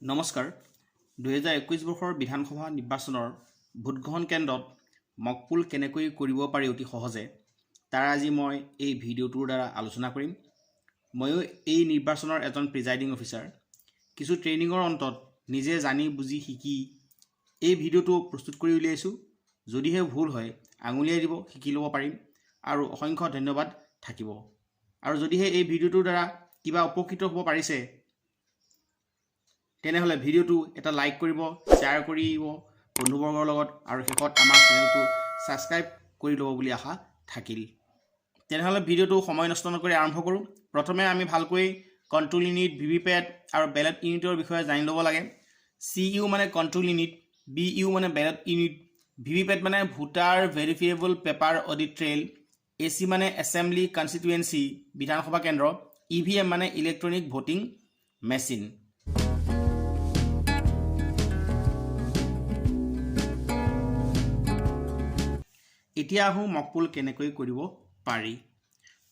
নমস্কাৰ। 2021 বৰ্ষৰ বিধানসভা নিৰ্বাচনৰ ভোটগ্ৰহণ কেন্দ্ৰত মকপোল কেনেকৈ কৰিব পাৰি অতি সহজে, তাৰ আজি মই এই ভিডিঅ'টোৰ দ্বাৰা আলোচনা কৰিম। ময়ো এই নিৰ্বাচনৰ এজন প্ৰিজাইডিং অফিচাৰ। কিছু ট্ৰেইনিঙৰ অন্তত নিজে জানি বুজি শিকি এই ভিডিঅ'টো প্ৰস্তুত কৰি উলিয়াইছোঁ। যদিহে ভুল হয়, আঙুলিয়াই দিব, শিকি ল'ব পাৰিম আৰু অসংখ্য ধন্যবাদ থাকিব। আৰু যদিহে এই ভিডিঅ'টোৰ দ্বাৰা কিবা উপকৃত হ'ব পাৰিছে, তেনেহ'লে ভিডিঅ'টো এটা লাইক কৰিব, শ্বেয়াৰ কৰিব বন্ধুবৰ্গৰ লগত আৰু শেষত আমাৰ চেনেলটো ছাবস্ক্ৰাইব কৰি ল'ব বুলি আশা থাকিল। তেনেহ'লে ভিডিঅ'টো সময় নষ্ট নকৰি আৰম্ভ কৰোঁ। প্ৰথমে আমি ভালকৈ কণ্ট্ৰল ইউনিট, ভিভি পেট আৰু বেলেট ইউনিটৰ বিষয়ে জানি ল'ব লাগে। চি ইউ মানে কণ্ট্ৰল ইউনিট, বি ইউ মানে বেলেট ইউনিট, ভিভি পেট মানে voter verifiable paper audit trail, AC মানে এছেম্বলি কনষ্টিটুৱেঞ্চি, বিধানসভা কেন্দ্ৰ, ইভিএম মানে ইলেক্ট্ৰনিক ভোটিং মেচিন। এতিয়া আহোঁ মকপোল কেনেকৈ কৰিব পাৰি।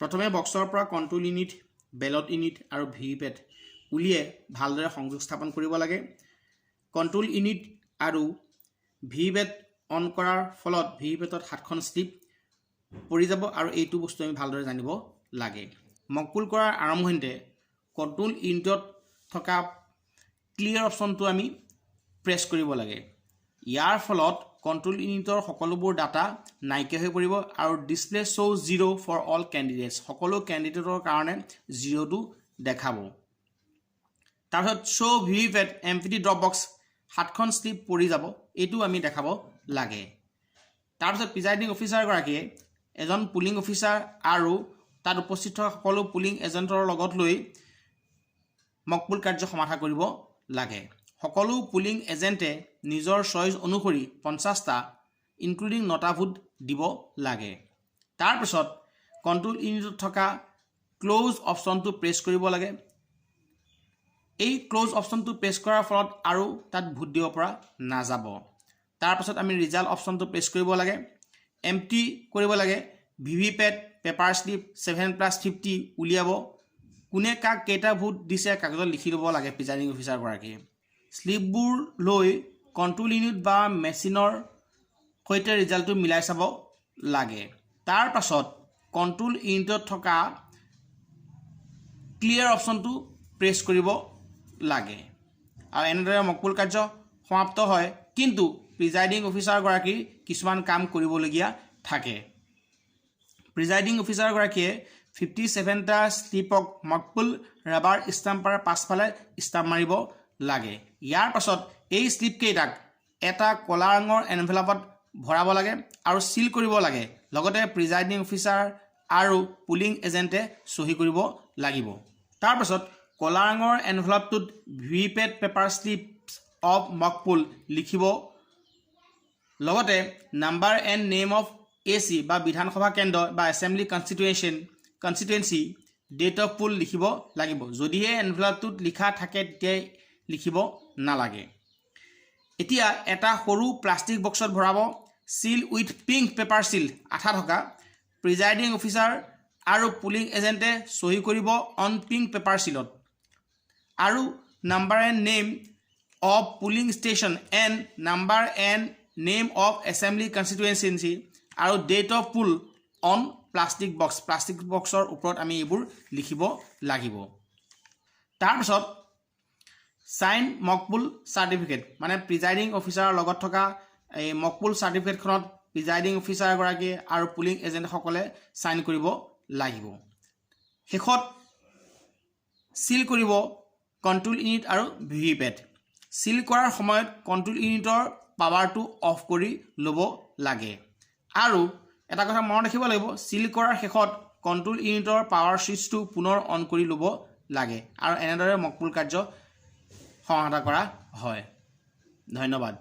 প্ৰথমে বক্সৰ পৰা কণ্ট্ৰল ইউনিট, বেলট ইউনিট আৰু ভিভি পেট উলিয়াই ভালদৰে সংযোগ স্থাপন কৰিব লাগে। কণ্ট্ৰল ইউনিট আৰু ভিভি পেট অন কৰাৰ ফলত ভিভি পেটত সাতখন শ্লিপ পৰি যাব আৰু এইটো বস্তু আমি ভালদৰে জানিব লাগে। মকপোল কৰাৰ আৰম্ভণিতে কণ্ট্ৰল ইউনিটত থকা ক্লিয়াৰ অপশ্যনটো আমি প্ৰেছ কৰিব লাগে। ইয়াৰ ফলত কণ্ট্ৰল ইউনিটৰ সকলোবোৰ ডাটা নাইকিয়া হৈ পৰিব আৰু display show zero for all candidates, সকলো কেণ্ডিডেটৰ কাৰণে জিৰ'টো দেখাব। তাৰপিছত show VVPAT empty drop box, সাতখন শ্লিপ পৰি যাব, এইটো আমি দেখাব লাগে। তাৰপিছত প্ৰিজাইডিং অফিচাৰগৰাকীয়ে এজন পুলিং অফিচাৰ আৰু তাত উপস্থিত থকা সকলো পুলিং এজেণ্টৰ লগত লৈ মকপোল কাৰ্য সমাধা কৰিব লাগে। সকলো পুলিং এজেণ্টে নিজৰ চইচ অনুসৰি 50টা, ইনক্লুডিং নটা ভোট দিব লাগে। তাৰপিছত কণ্ট্ৰল ইউনিটত থকা ক্ল'জ অপশ্যনটো প্ৰেছ কৰিব লাগে। এই ক্ল'জ অপশ্যনটো প্ৰেছ কৰাৰ ফলত আৰু তাত ভোট দিব পৰা নাযাব। তাৰপাছত আমি ৰিজাল্ট অপশ্যনটো প্ৰেছ কৰিব লাগে, এম্পটি কৰিব লাগে, VVPAT paper slip 7 plus 50 উলিয়াব, কোনে কাক কেইটা ভোট দিছে কাগজত লিখি ল'ব লাগে। প্ৰিজাইডিং অফিচাৰগৰাকীয়ে শ্লিপবোৰ লৈ কণ্ট্ৰল ইউনিট বা মেচিনৰ সৈতে ৰিজাল্টটো মিলাই চাব লাগে। তাৰ পাছত কণ্ট্ৰল ইউনিটত থকা ক্লিয়াৰ অপশ্যনটো প্ৰেছ কৰিব লাগে আৰু এনেদৰে মকপোল কাৰ্য সমাপ্ত হয়। কিন্তু প্ৰিজাইডিং অফিচাৰগৰাকীৰ কিছুমান কাম কৰিবলগীয়া থাকে। প্ৰিজাইডিং অফিচাৰগৰাকীয়ে 57টা শ্লিপক মকপোল ৰাবাৰ ষ্টাম্পাৰ পাছফালে ষ্টাম্প মাৰিব লাগে। ইয়াৰ পাছত এই শ্লিপকেইটাক এটা ক'লা ৰঙৰ এনভেলপত ভৰাব লাগে আৰু চিল কৰিব লাগে। লগতে প্ৰিজাইডিং অফিচাৰ আৰু পুলিং এজেণ্টে চহী কৰিব লাগিব। তাৰপাছত ক'লা ৰঙৰ এনভেলপটোত VVPAT paper slips of mock poll লিখিব, লগতে number and name of AC বা বিধানসভা কেন্দ্ৰ বা assembly constituency, date of poll লিখিব লাগিব। যদিহে এনভেলপটোত লিখা থাকে, তেতিয়াই লিখিব নালাগে। এতিয়া এটা সৰু প্লাষ্টিক বক্সত ভৰাব, seal with pink paper seal, আঠা থকা। প্ৰিজাইডিং অফিচাৰ আৰু পুলিং এজেণ্টে চহী কৰিব অন পিংক পেপাৰ চিলত আৰু number and name of polling station and number and name of assembly constituency আৰু date of poll on plastic box। Plastic বক্সৰ ওপৰত আমি এইবোৰ লিখিব লাগিব। তাৰপিছত চাইন মকপুল চাৰ্টিফিকেট, মানে প্ৰিজাইডিং অফিচাৰৰ লগত থকা এই মকপুল চাৰ্টিফিকেটখনত প্ৰিজাইডিং অফিচাৰগৰাকীয়ে আৰু পুলিং এজেণ্টসকলে চাইন কৰিব লাগিব। শেষত চিল কৰিব কণ্ট্ৰল ইউনিট আৰু ভিভি পেট। চিল কৰাৰ সময়ত কণ্ট্ৰল ইউনিটৰ পাৱাৰটো অফ কৰি ল'ব লাগে। আৰু এটা কথা মনত ৰাখিব লাগিব, চিল কৰাৰ শেষত কণ্ট্ৰল ইউনিটৰ পাৱাৰ ছুইচটো পুনৰ অন কৰি ল'ব লাগে আৰু এনেদৰে মকপুল কাৰ্য সমাধা কৰা হয়। ধন্যবাদ।